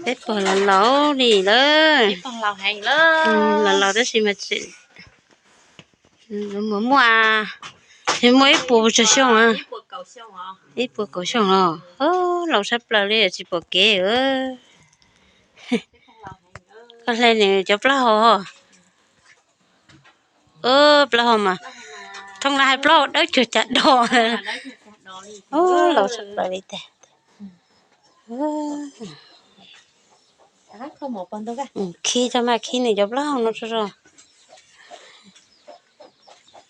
Peb pog laus laus li lawm. Peb pog laus heev lawm. Laus laus tab sis mas tseem muaj, muaj, muaj ib puas tsawg xyoo a? Ib puas kaum xyoo los. Laus tshaj plaws li tsis pom kev. Koj hle nws cov plaub hau. Plaub hau mas, thooj lawv hais plaub hau dawb cuag cas do. Laus tshaj plaws li tas. Khib tso mas, khib nws cov plaub hau no tso.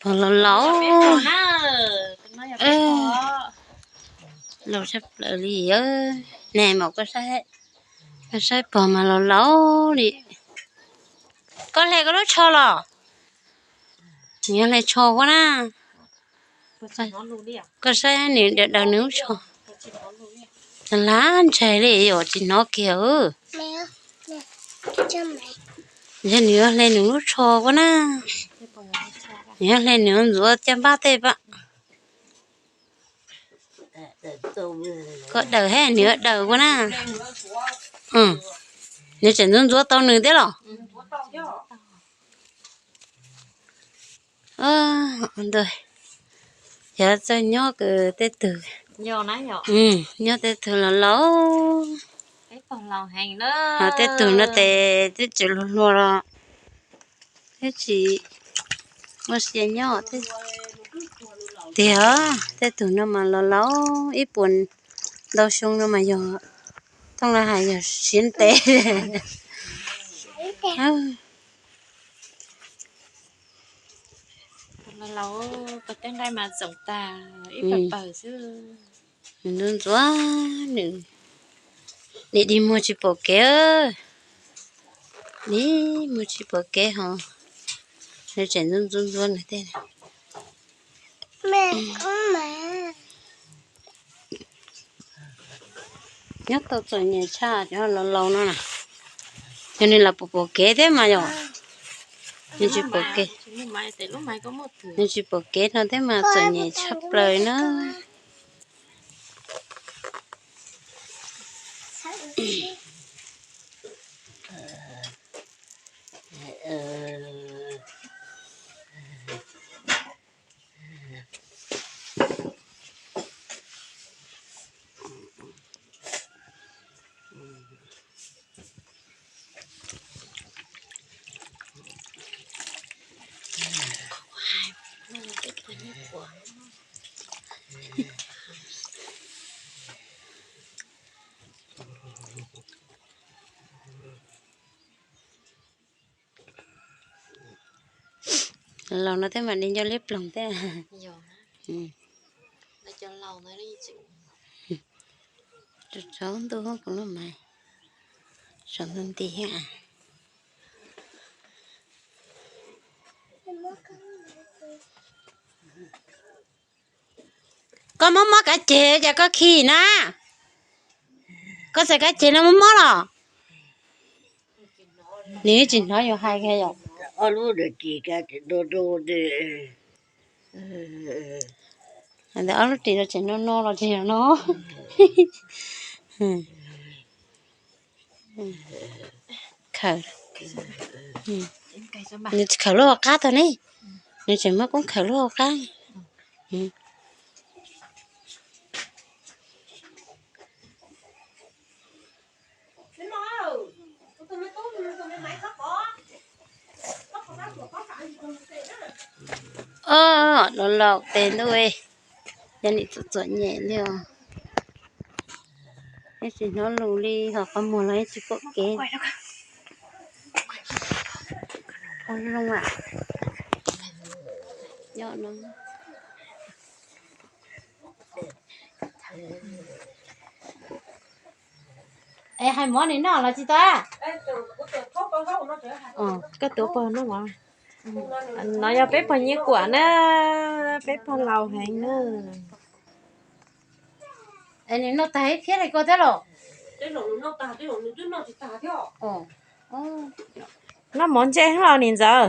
Pog laus laus. Laus tshaj plaws li. Ne mam koj saib, koj saib pog mas laus laus li. Koj hle koj lub tsho los? Nws yuav hle tsho ua na. Koj saib nws daws daws nws lub tsho. Lab ntshai li yom, tsis hnov kiag. Yog nws yuav hle nws lub tsho ua na. Nws yuav hle nws ntxuav caj npab tej pab. Koj daws he, nws yuav daws ua na. Nws tseem ntxuav ntxuav tau nws thiab los? Ntawd, yog txawj nyob tej tug, nyob tej tug laus laus. Ho tej tug no ces twb tseem hluas hluas los twb tsis muaj sia nyob tiag. Tej tug no mas laus laus ib puas ntau xyoo no mas yog thooj lawv hais yog siav ntev. Laus, pog tej nqaij mas txoom tag ib pawg pawg xwb. Ntxuav ntxuav nws, nim dig muag tsis pom kev, nim muag tsis pom kev ho nws tseem ntxuav ntxuav ntxuav nws tej. Nyob tau txom nyem tshaj cov laus laus no na. Yog nws los pom pom kev thiab mas yog. Nws tsis pom kev, nws tsis pom kev no thiab mas txom nyem tshaj plaws na. Laus no thiab mam li nco liab ploog thiab. Tsaus ntuj kuv lub mas, tsaus ntuj nti thiab. Koj mob mob kav ceg ces koj khi na. Koj txais kav ceg no mob mob los? Nws tsis hnov yus hais kiag yom. Ob lub ris tseem no no los tsis yog no. Khaws, nws tsis khaws lub hauv qab tag ne, nws tseem muab koob khaws lub hauv qab. Os, laus laus tes ntuj, yog nim txom txom nyem li os. Yeej tsis hnov lus li, ho qhov muag los yeej tsis pom kev. Zoo, nyob no. Es hais mov nim noj los tsis tau? Koj tuav pog noj mov. No yog peb pog nyiaj kuam na, peb pog laus heev na. Es nws noj tag ib phiab li koj thiab los? Noj mov ntse los niam ntxawm.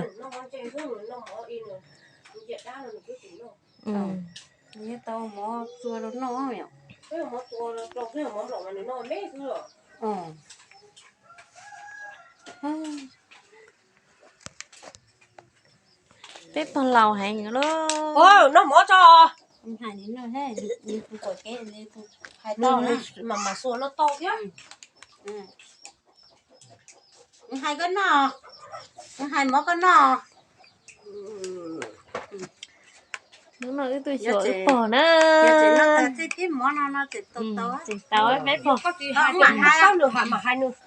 Tau mov txua rau noj. Peb pog laus heev lawm. Noj mov tso. Mas mas xua noj tau thiab. Hais koj noj, hais mov koj noj. Hnub no wb tuaj xyuas wb pog na. Tseem tau peb pog. Koj tsis hais, koj nws hais mas hais nws.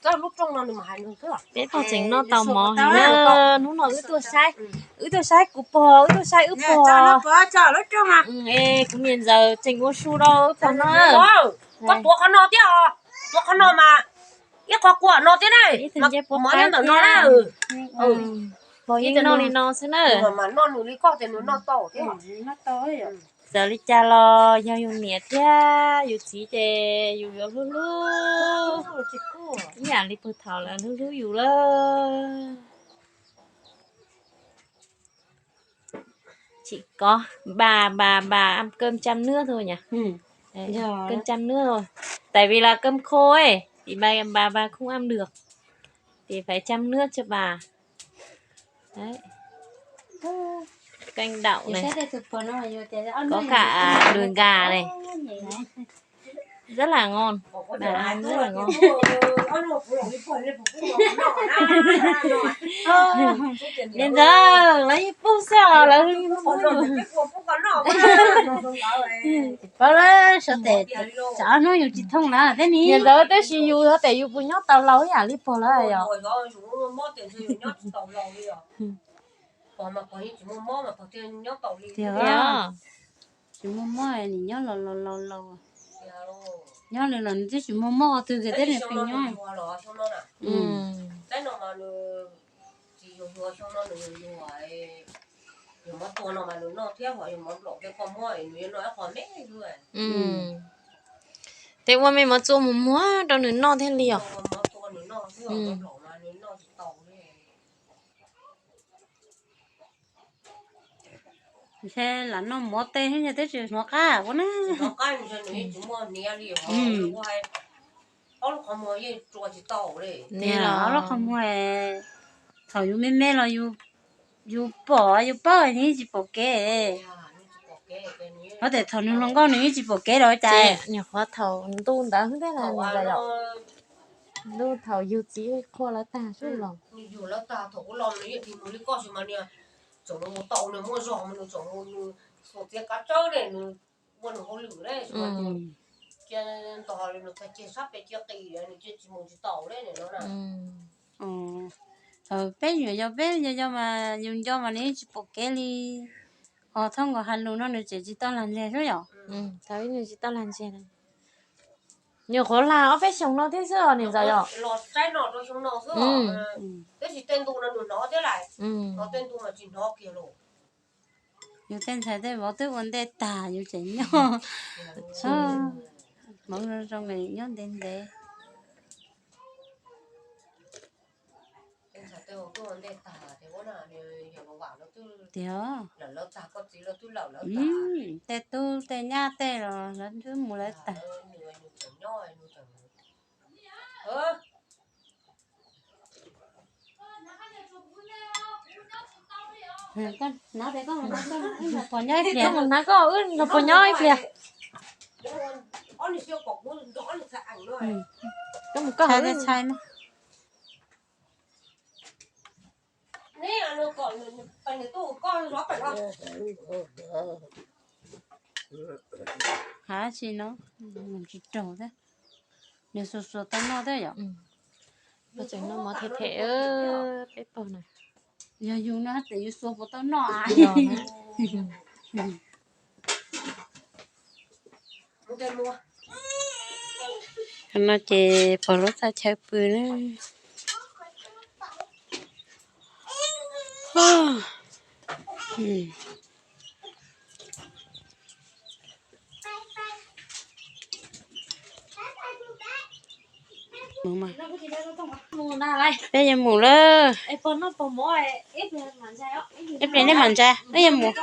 Koj lub rooj no nws mas hais nws xwb. Peb pog tseem noj tau mov heev na. Hnub no wb tuaj saib, wb tuaj saib kuv pog, wb tuaj saib wb pog. Es kuv niam ntxawm tseem ua su rau wb pog no. Koj tuav qhov no thiab os, tuav qhov no mas ib qho kuam no thiab ne. Mov nyob ntawm no na. Pog yeej noj li no xwb na. Mas noj nws li koj ces nws noj tau thiab. Txawm li cas los yog yus niam thiab yus txiv ces yus yuav hlub hlub ib yam li puag thaum lawv hlub hlub yus lawm. Chỉ có bà, bà, bà ăn cơm chăm nước thôi nhỉ? Đấy, cơm chăm nước thôi. Tại vì là cơm khô ấy, thì bà, bà, bà không ăn được. Thì phải chăm nước cho bà. Đấy. Canh đậu này. Có cả đùi gà này. Rất là ngon. Bà ăn rất là ngon. Niam ntxawm, lawv yeej pub xwb os, lawv yeej pub. Tsis paub lawm, sawv daws, tsam hnub yus tsis thooj lawm thiab ne. Niam ntxawm, tab sis yus sawv daws yus puas nyob tau laus ib yam li pog lawm yom? Tiag, tsis muaj mob, nws nyob laus laus laus. Nyob li los nws twb tsis muaj mob ua twg kiag thiab nws pheej nyob. Tej ua me mov txua mus muag rau nws noj thiaj li os. Ntshe lam noj mov tej xwb twb tsis hnov qab ua na. Tiag, ob lub qhov muag thaum yus me me los yus pom yus paub nws yeej tsis pom kev. Ho tias thaum nws hluas nkauj nws yeej tsis pom kev los cas. Nyuam qhuav thaum ntuj ntawd xwb thiab, ntuj thaum yug txiv qhua lawv tag xwb los. Thaum peb nyuam yaus peb yau yau mas yus nco mas nws yeej tsis pom kev li. Ho thaum nkaus hais lus no nws tseem tsis tau lag ntseg xwb yom. Thaum ib nws tsis tau lag ntseg. Nyuam qhuav lag ob peb xyoos no thiab xwb os niam ntxawm yom. Yus tej ntxhais tej vauv twb ua ntej tag yus tseem nyob. Hmoob zoo zoo nyob ntev ntev. Tiag, tej tub tej nyab tej los lawv twb mus lawv tag. Koj mus hnav koj, wb nrog puas nyob ib pliag. Koj mus koj, wb ntxhais. Hab tsi no, tsis raug thiab. Nws xuas xuas tau noj thiab yom. Peb tseem noj mov them them, peb pog na. Yog yus no ces yus xuas puas tau noj a. No ces pog lub txaj chaw pw na. Peb yuav mus lawm. Ib pliag nej mam ntsa, peb yuav mus.